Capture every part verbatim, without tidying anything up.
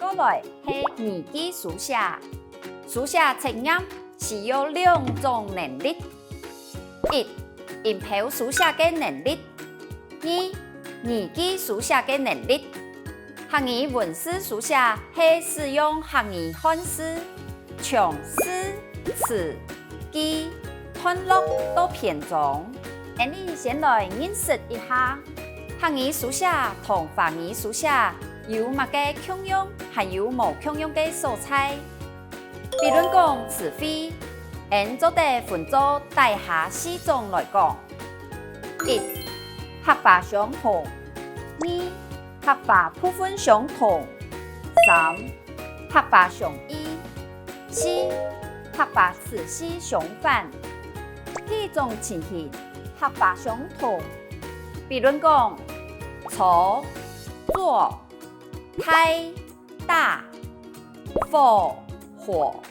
過來係語句書寫。書寫測驗需要兩種能力：一、音標書寫个能力；二、語句書寫个能力。客語文字書寫係使用客語漢字，從字、詞、句、段落到篇章。𠊎俚先來認識一下客語書寫同華語書寫有麼个共樣，還有無共樣个所在。比論講詞彙，𠊎俚做得分做底下四種來講：一、客話相同；二、客話部分相同；三、客話相異；四、客話詞序相反。第一種情形，客話相同。比論講：坐、坐、大、大、火、火、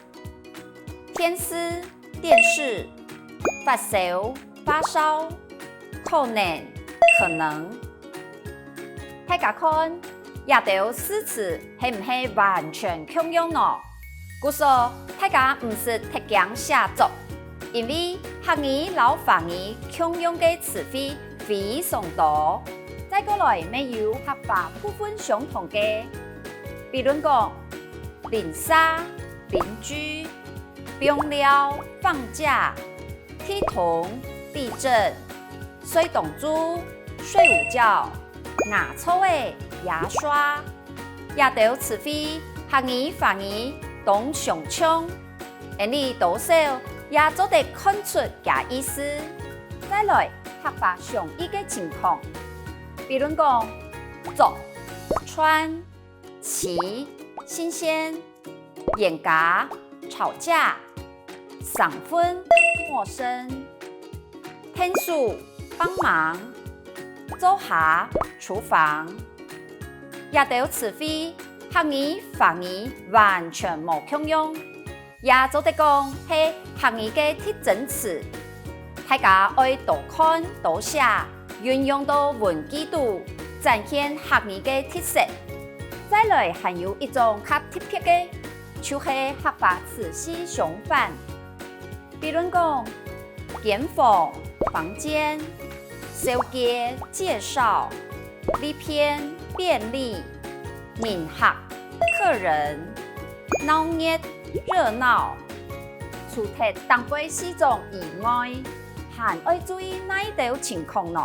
電視、電視、發燒、發燒、可能、可能。大家看，這兜字詞係毋係完全共樣呢？故所，大家毋使忒驚寫作，因為客語摎華語共樣个詞彙非常多。再過來乜有客話部分相同个，比論講：鄰舍、鄰居、放尞、放假、地動、地震、睡當晝、睡午覺、牙搓仔、牙刷。這兜詞彙，客語、華語當相像，𠊎俚多少也做得看出厥意思。再來，客話相異个情況，比論講：捉、串、 揤、新鮮、冤家、吵架、生份、陌生、𢯭手、幫忙、灶下、廚房。這兜詞彙，客語、華語完全無共樣。 也做得講係客語个特徵詞。大家愛多看多寫，運用到文句肚，展現客語个特色。再來還有一種較特別个，就係客話詞序相反。比論講：間房、房間、紹介、介紹、利便、便利、人客、客人、鬧熱、熱鬧。除忒頂背四種以外，還愛注意哪兜情況呢？